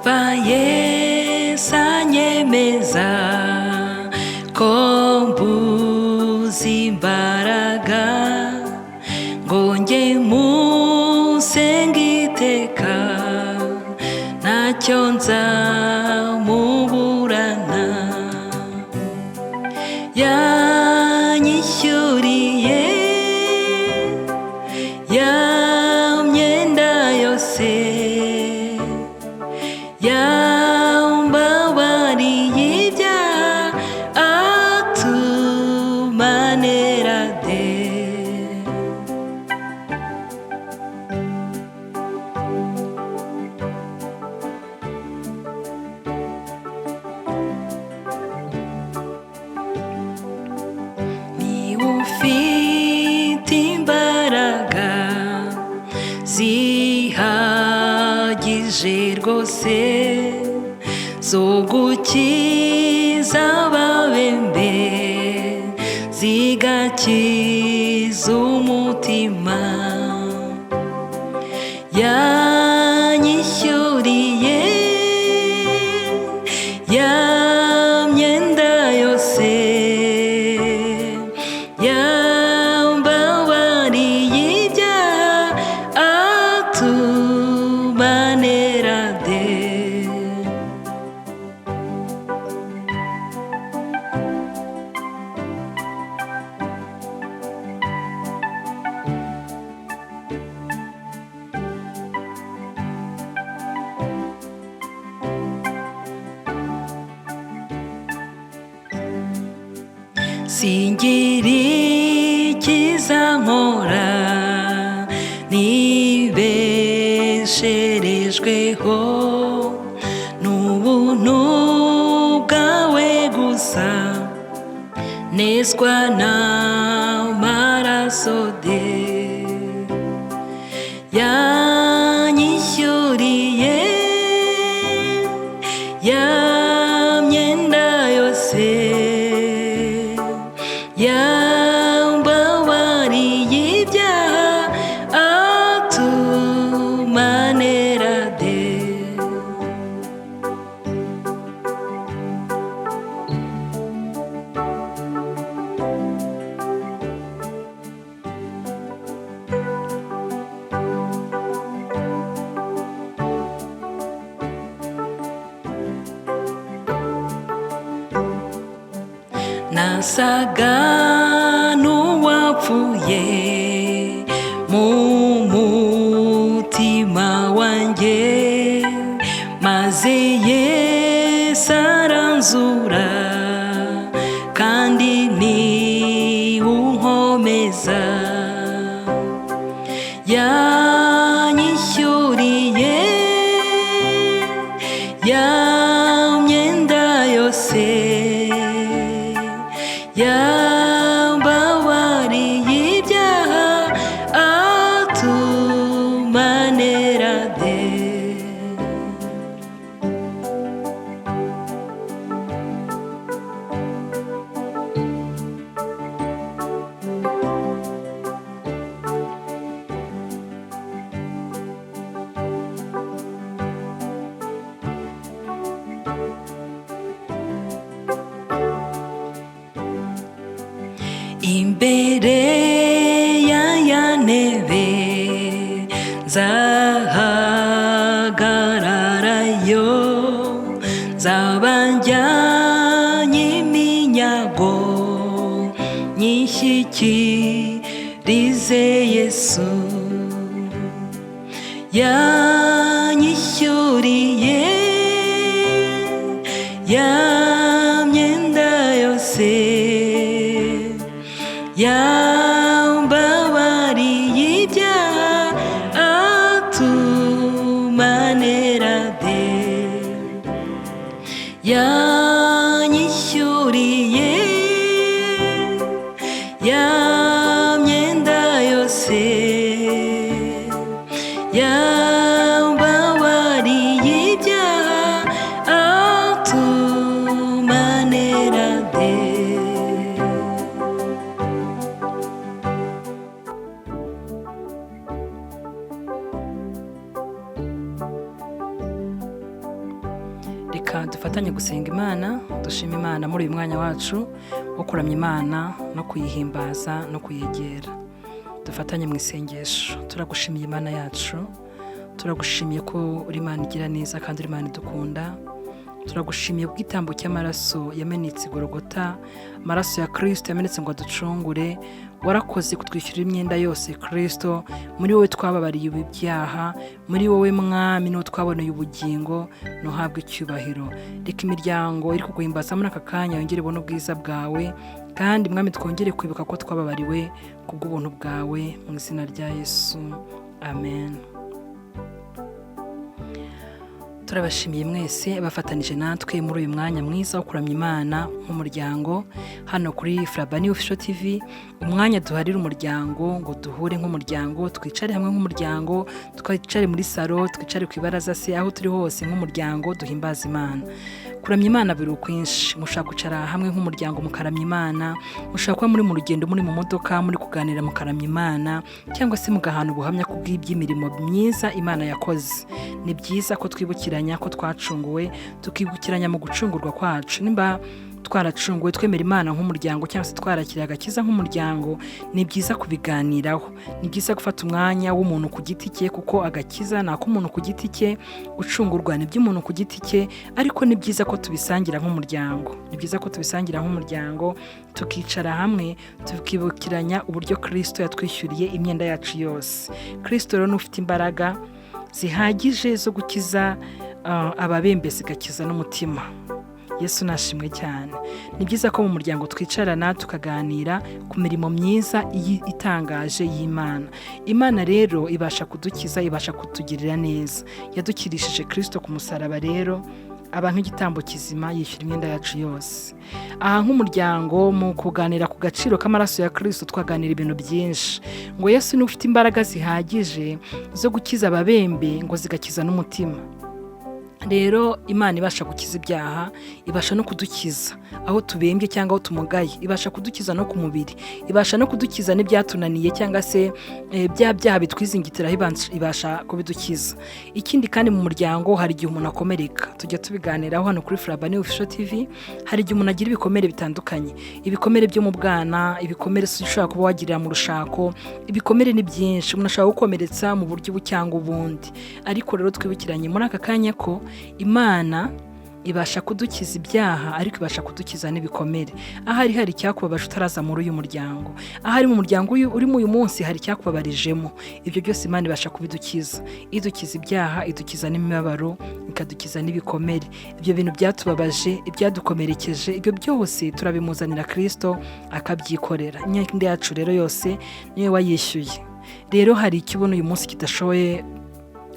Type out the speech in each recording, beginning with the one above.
Ndumva Yesu anyemeza ko mbuze imbaraga ngo njye musenge iteka, ntacyo nzamuburana. Yanyishyuriye ya myenda yose, yambabariye ibyaha, atumanera de. Niba ufite imbaraga zihagije rwose zo gukiza ababembe, zigakiza umutima. Yanyishyuriye ya myenda yose, yambabariye ibyaha, atumanera de. Singira icyiza nkora nibesherejweho n'ubuntu bwawe gusa, nezwa n'amaraso de. Yanyishyuriye ya myenda yose, yambabariye ibyaha, atumanera de. Nasaga n'uwapfuye mu mutima wanjye, maze Yesu aranzura kandi ni unkomeza. Yanyishyuriye ya myenda yose, yambabariye ibyaha, atumanera de. Imbere ya ya ntebe nzahagararayo, nzaba njyanye iminyago nyishyikirize Yesu. Yanyishyuriye ya myenda yose, yambabariye ibyaha, atumanera de. Yanyishyuriye ya myenda yose, yambabariye ibyaha, Reka dufatanye gusenga Imana, dushima Imana muri uyu mwanya wacu wo kuramya Imana no kuyihimbaza no kuyegera. Dufatanye mu isengesho. Turagushimiye Imana yacu, turagushimiye ko uri Imana igira neza kandi uri Imana idukunda. Turagushimiye ubwitambo cy'amaraso yamenetse i Gorogota, amaraso ya Kirisito yamenetse ngo aducungure. Warakoze kutwishyurira imyenda yose Kirisito. Muri wowe twababariye ibyaha, muri wowe Mwami niwo twaboneye ubugingo, ntuhabwe icyubahiro. Reka imiryango iri kuguhimbaza muri aka kanya yongere ibone ubwiza bwawe, kandi Mwami twongere kwibuka ko twababariwe kubw'ubuntu bwawe, mu izina rya Yesu, amen. Turabashimiye mwese abafatanije natwe muri uyu mwanya mwiza wo kuramya Imana nk'umuryango hano kuri Frabani Official TV, umwanya duharira umuryango ngo duhure nk'umuryango, twicare hamwe nk'umuryango, twicare muri salo, twicare ku ibaraza se, aho turi hose nk'umuryango duhimbaza Imana. Kuramya Imana biri ukwinshi. Mushobora kwicara hamwe nk'umuryango mukaramya Imana, mushobora kuba muri mu rugendo, muri mu modoka, muri kuganira mukaramya Imana, cyangwa se mugahana ubuhamya ku bw'iby'imirimo myiza Imana yakoze. Ni byiza ko twibukiranya ko twacunguwe, tukibukiranya mu gucungurwa kwacu. Nimba twaracunguwe twemera Imana nk'umuryango cyangwa se twarakiriye agakiza nk'umuryango, ni byiza kubiganiraho. Ni byiza gufata umwanya w'umuntu ku giti cye, kuko agakiza ni ak'umuntu ku giti cye, gucungurwa ni iby'umuntu ku giti cye, ariko ni byiza ko tubisangira nk'umuryango. Ni byiza ko tubisangira nk'umuryango, tukicara hamwe tukibukiranya uburyo Kirisito yatwishyuriye imyenda yacu yose. Kirisito rero ni ufite imbaraga zihagije zo gukiza ababembe, zigakiza n'umutima. Yesu nashimwe cyane. Ni byiza ko mu muryango twicarana tukaganira ku mirimo myiza itangaje y'Imana. Imana rero ibasha kudukiza, ibasha kutugirira neza. Yadukirishije Kirisito ku musaraba rero aba nk'igitambo kizima, yishyura imyenda yacu yose. Aha nk'umuryango mu kuganira ku gaciro k'amaraso ya Kirisito twaganira ibintu byinshi, ngo Yesu niwe ufite imbaraga zihagije zo gukiza ababembe ngo zigakiza n'umutima. Rero Imana ibasha gukiza ibyaha, ibasha no kudukiza aho tubembye cyangwa aho tumugaye, ibasha kudukiza no ku mubiri, ibasha no kudukiza n'ibyatunaniye cyangwa se bya byaha bitwizingitiraho, ibasha kubidukiza. Ikindi kandi, mu muryango hari igihe umuntu akomereka, tujya tubiganiraho hano kuri Frabani Official TV. Hari igihe umuntu agira ibikomere bitandukanye, ibikomere byo mu bwana, ibikomere ushobora kuba wagirira mu rushako. Ibikomere ni byinshi, umuntu ashobora gukomeretsa mu buryo ubu cyangwa ubundi. Ariko rero twibukiranye muri aka kanya ko Imana ibasha kudukiza ibyaha, ariko ibasha kudukiza n'ibikomere. Ahari hari icyakubabaje utaraza muri uyu muryango, ahari mu muryango urimo uyu munsi hari icyakubabarijemo, ibyo byose Imana ibasha kubidukiza. Idukiza ibyaha, idukiza n'imibabaro, ikadukiza n'ibikomere. Ibyo bintu byatubabaje, ibyadukomerekeje, ibyo byose turabimuzanira Kirisito akabyikorera. Imyenda yacu rero yose niwe wayishyuye. Rero hari icyo ubona uyu munsi kidashoboye,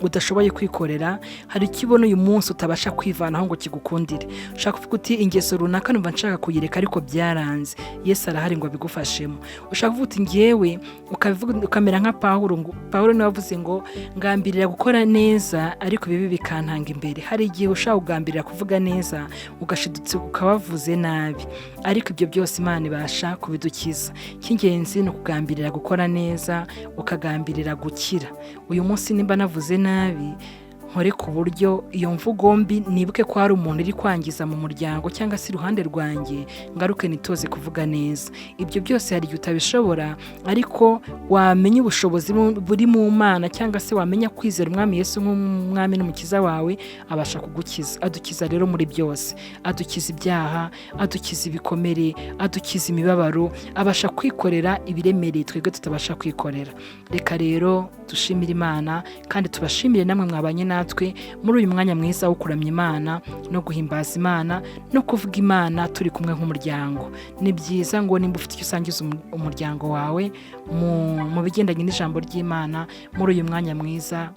udashoboye kwikorera, hari icyo ubona uyu munsi utabasha kwivanaho ngo kigukundire. Ushaka kuvuga uti ingeso runaka numva nshaka kuyireka ariko byaranze, Yesu arahari ngo abigufashemo. Ushaka kuvuga uti ngewe, ukabivuga ukamera nka Pawulo, ngo Pawulo niwe wavuze ngo ngambirira gukora neza ariko ibibi bikantanga imbere. Hari igihe ushaka kugambirira kuvuga neza ugashidutse ukabavuze nabi, ariko ibyo byose Imana ibasha kubidukiza. Icy'ingenzi ni ukugambirira gukora neza, ukagambirira gukira. Uyu munsi nimba navuze nabi, nkore ku buryo iyo mvugo mbi nibuke ko hari umuntu iri kwangiza mu muryango cyangwa se iruhande rwanjye, ngaruke nitoze kuvuga neza. Ibyo byose hari igihe utabishobora, ariko wamenya ubushobozi buri mu Mana cyangwa se wamenya kwizera Umwami Yesu nk'Umwami n'Umukiza wawe, abasha kugukiza. Adukiza rero muri byose, adukiza ibyaha, adukiza ibikomere, adukiza imibabaro, abasha kwikorera ibiremereye twebwe tutabasha kwikorera. Reka rero dushimire Imana kandi tubashimire namwe mwabanye natwe muri uyu mwanya mwiza wo kuramya Imana no guhimbaza Imana no kuvuga Imana turi kumwe nk'umuryango. Ni byiza ngo nimba ufite icyo usangiza umuryango wawe mu bigendanye n'ijambo ry'Imana, muri uyu mwanya mwiza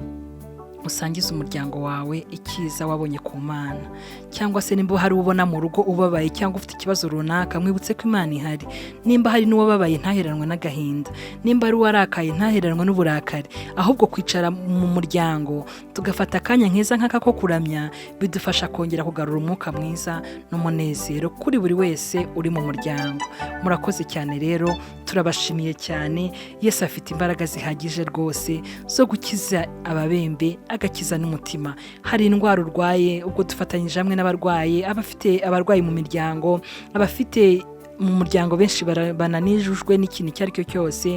usangize umuryango wawe icyiza wabonye ku Mana, cyangwa se nimba hari ubona mu rugo ubabaye cyangwa ufite ikibazo runaka, mwibutse ko Imana ihari. Nimba hari n'uwababaye ntaheranwe n'agahinda, nimba hari uwarakaye ntaheranwe n'uburakari, ahubwo kwicara mu muryango tugafata akanya nkeza nk'aka ko kuramya bidufasha kongera kugarura umwuka mwiza n'umunezero kuri buri wese uri mu muryango. Murakoze cyane rero, turabashimiye cyane. Yesu afite imbaraga zihagije rwose zo gukiza ababembe. agakiza n'umutima. Hari indwara urwaye, ubwo dufatanyije hamwe n'abarwayi, abafite abarwayi mu miryango, abafite mu muryango benshi bananijujwe n'ikintu icyo ari cyo cyose.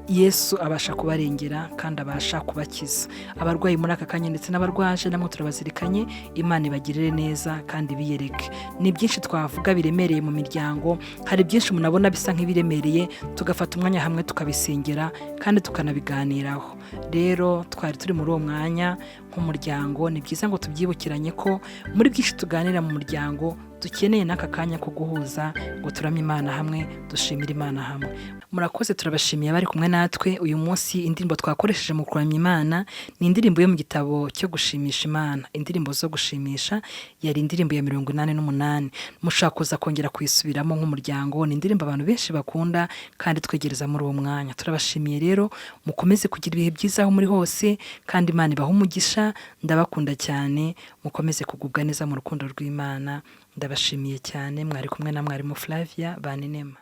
Yesu abasha kubarengera kandi abasha kubakiza. Abarwayi muri aka kanya ndetse n'abarwaje, namwe turabazirikanye. Imana ibagirire neza kandi biyereke. Ni byinshi twavuga biremereye mu miryango. Hari byinshi umuntu abona bisa nk'ibiremereye, tugafata umwanya hamwe tukabisengera kandi tukanabiganiraho. Rero twari turi muri uwo mwanya nk'umuryango. Ni byiza ngo tubyibukiranye ko muri byinshi tuganira mu muryango, dukeneye n'aka kanya ko guhuza ngo turamye Imana hamwe, dushimire Imana hamwe. Murakoze, turabashimiye abari kumwe natwe uyu munsi. Indirimbo twakoresheje mu kuramya Imana ni indirimbo yo mu gitabo cyo gushimisha Imana, indirimbo zo gushimisha, yari indirimbo ya 88. Mushobora kuza kongera kuyisubiramo nk'umuryango. Ni indirimbo abantu benshi bakunda kandi twegereza muri uwo mwanya. Turabashimiye rero, mukomeze kugira ibihe byiza aho muri hose, kandi Imana ibahe umugisha. Ndabakunda cyane, mukomeze kugubwa neza mu rukundo rw'Imana. Ndabashimiye cyane. Mwari kumwe na mwarimu Flavia Baninema.